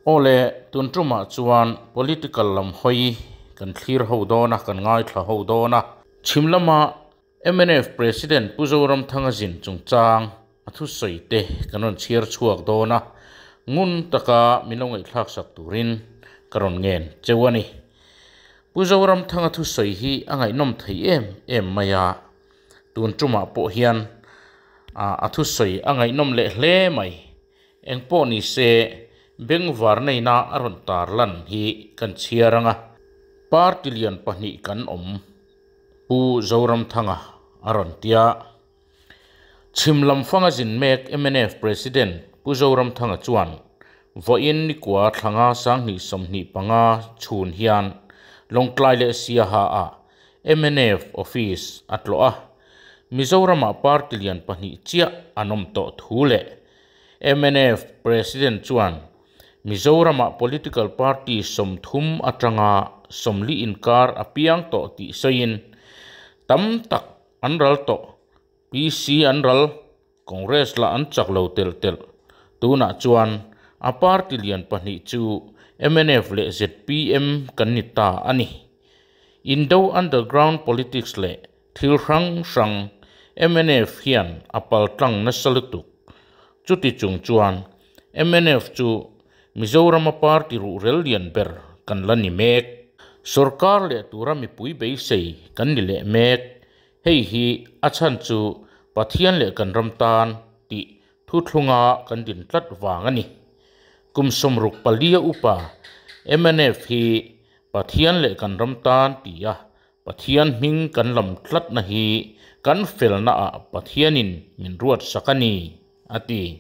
Aw le, tun tumah chuan political lam hawi kan thlir ho dawn a, kan ngaithla ho dawn a. Chhim lama mnf President Pu Zoramthanga zin chungchang a thusawi te kan rawn chhiar chhuak dawn a, ngun taka min lo ngaihthlaksak turin ka rawn ngen cheu a ni. Pu Zoramthanga thusawi hi a ngaihnawm thei em em mai a, tun tumah pawh hian a thusawi a ngaihnawm leh hle mai. Engpawh ni se, bengvar neina a rawn tar lan hi kan chhiar ang a, party lian pahnih kan awm, Pu Zoramthanga a rawn ti a. Chhim lam fanga zin mek mnf President Pu Zoramthanga chuan vawiin nikua thlanga 2025 chhun hian Lawngtlai leh Siaha ah mnf Office a tlawh a, Mizoramah party lian pahnih chiah an awm tawh thu leh mnf President chuan Mizoramah political party 30 atanga 40 inkar a piang tawh tih sawiin, tam tak an ral tawh, PC an ral, Congress lah an chak lo telh telh. Tunah chuan a party lian pahnih chu mnf leh zpm kan ni ta a ni. Indo underground politics leh Thil hrang hrang mnf hian a paltlang nasa lutuk. Chuti chung chuan mnf chu Mizorama party ruhrel lian ber kan la ni mek. Sorkar leh tura mipui beisei kan ni leh mek. Hei hi a chhan chu Pathian leh kan ram tan tih thuthlunga kan din tlat vang a ni. Kum 64 a upa mnf hi Pathian leh kan ram tan tia Pathian hming kan lam tlatna hi kan felnaah Pathianin min ruatsak a ni, a ti.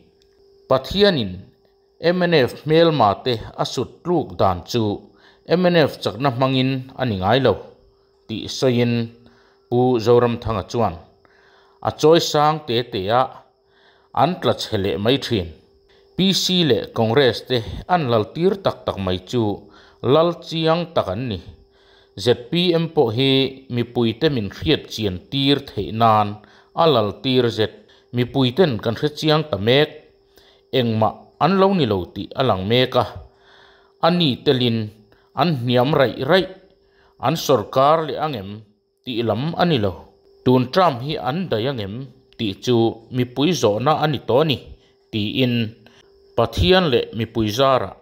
Pathianin mnf hmelmate a sut tluk dan chu mnf chakna hmangin a ni ngai lo, tih sawiin Pu Zoramthanga chuan, A chawi sang te te-ah an tla chhe leh mai thin. PC leh Congress te an lal tir tak tak mai chu lal chiang tak an ni. Zpm pawh hi mipuite min hriat chian tir theih nan a lal tir zet. Mipuiten kan hre chiang ta mek. Engmah an lo ni lo tih a lang mek a. A ni telin an hniam raih raih. An sawrkar leh angem Tih lam a ni lo. Tun term hi an daih angem tih chu mipui zawhna a ni tawh a ni, tiin Pathian leh mipui zarah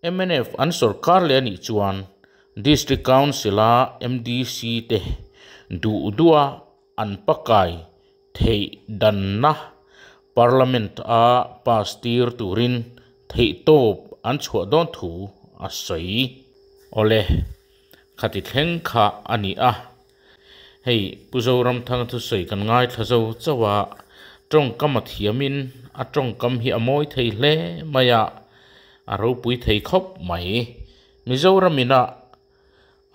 mnf an sawrkar leh a nih chuan District Council-a MDC te duh duha an pakai theih danna Parliament-a pass tir turin theihtawp an chhuah dawn thu a sawi. Awle. Khati thleng kha a ni a. Hei Pu Zoramthanga thusawi kan ngaithla zo chauh a, tawngkam a thiamin a tawngkam hi a mawi thei hle mai a, a ropui thei khawp mai. Mizoram ina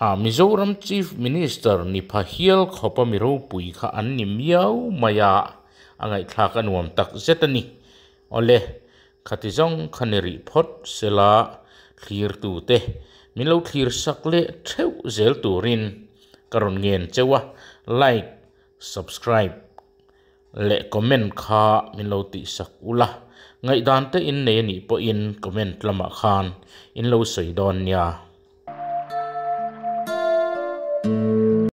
a Mizoram Chief Minister ni pha hial khawpa mi ropui kha an ni miau mai a, a ngaihthlak a nuam tak zet a ni. Awle, Khati zawng kha ni rih phawt sela thlirtute min lo thlir sak leh theuh zel turin ka rawn ngen cheu a, like, subscribe leh comment kha min lo tih sak ula, ngaihdan te in nei a nih pawhin comment lamah khan in lo sawi dawn nia.